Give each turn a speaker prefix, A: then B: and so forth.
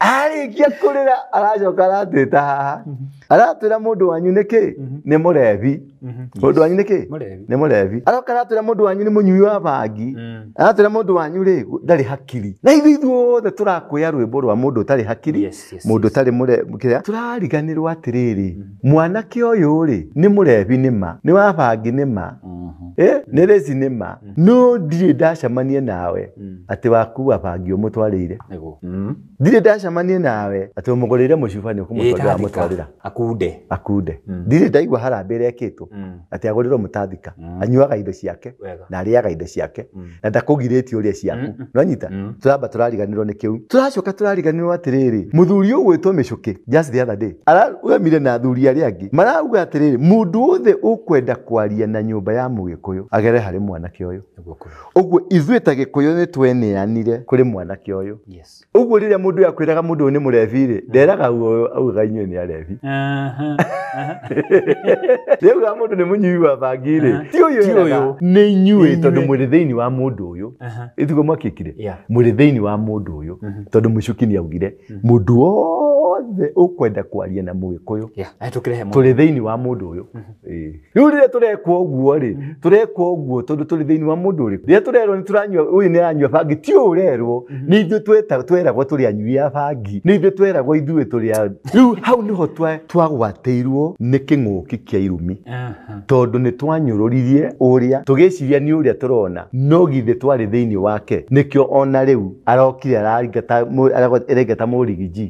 A: Arĩkia kũrĩra aracoka aratwĩta haha, aratwĩra mũndũ wanyu nĩ kĩ? Nĩ mũrebi. Mũndũ wanyu nĩ kĩ?
B: Mũrebi.
A: Nĩ mũrebi. Aroka aratwĩra mũndũ wanyu nĩ mũnyui wa bangi. Aratwĩra mũndũ wanyu rĩ ndarĩ hakiri. Na ithuĩ ithuothe tũrakwĩa rwĩmbo rwa mũndũ ũtarĩ hakiri, mũndũ ũtarĩ mũre kĩrĩa. Tũrariganĩrwo atĩrĩrĩ, mwanake ũyũ rĩ nĩ mũrebi nĩ ma, nĩ wa bangi nĩ ma, nĩ rĩci nĩ ma, no ndirĩ ndacemania nawe atĩ wakua bangi ũmũtwarĩire.
B: Nĩguo.
A: Ndirĩ ndacemania nawe atĩ ũmũgũrĩire mũcuba nĩ ũkũmũtwarĩra amũtwarĩra.
B: Akunde.
A: Akunde. Ndirĩ ndaigua harambee ĩrekĩtwo atĩ agũrĩrwo mũtathika. Anyuaga indo ciake na arĩaga indo ciake na ndakũgirĩtie ũrĩe ciaku. Nĩwanyita? Tũramba tũrariganĩrwo nĩ kĩu. Tũracoka tũrariganĩrwo atĩrĩrĩ, mũthuri ũgwĩtwo Mĩcũkĩ just the other day ararũgamire na athuri arĩa angĩ marauga atĩrĩrĩ, mũndũ wothe ũkwenda kwaria na nyũmba ya Mũgĩkũyũ agere harĩ mwanake ũyũ. Ũguo ithuĩ ta Gĩkũyũ nĩ tweneanire kũrĩ mwanake ũyũ. Ũguo rĩrĩa mũndũ ũyũ akwĩraga mũndũ ũyũ nĩ mũrebi rĩ, nderaga ũyũ augaga inyuĩ nĩ arebi. Rĩu mũndũ nĩ mũnyui wa bangi rĩ, ti ũyũ eraga, nĩ inyuĩ tondũ mwĩrĩ thĩinĩ wa mũndũ ũyũ. Ĩtiguo mwakĩkire? Mwĩrĩ thĩinĩ wa mũndũ ũyũ tondũ Mũcuki nĩ augire mũndũ wothe ũkwenda kwaria na Mũgĩkũyũ tũrĩ thĩinĩ wa mũndũ ũyũ. Rĩu rĩrĩa tũrekwo ũguo rĩ, tũrekwo ũguo tondũ tũrĩ thĩinĩ wa mũndũ ũrĩkũ? Rĩrĩa tũrerwo nĩ tũranyua, ũyũ nĩ aranyua bangi, ti ũyũ ũrerwo, nĩ ithuĩ tweragwo tũrĩ anyui a bangi, nĩ ithuĩ tweragwo ithuĩ tũrĩ a. Rĩu hau nĩho twagwatĩirwo nĩ kĩng'ũki kĩa irumi. Tondũ nĩ twanyũrũririe ũrĩa tũgĩciria nĩ ũrĩa tũrona, no githĩ twarĩ thĩinĩ wake. Nĩkĩo ona rĩu arokire araingata mũrigiji.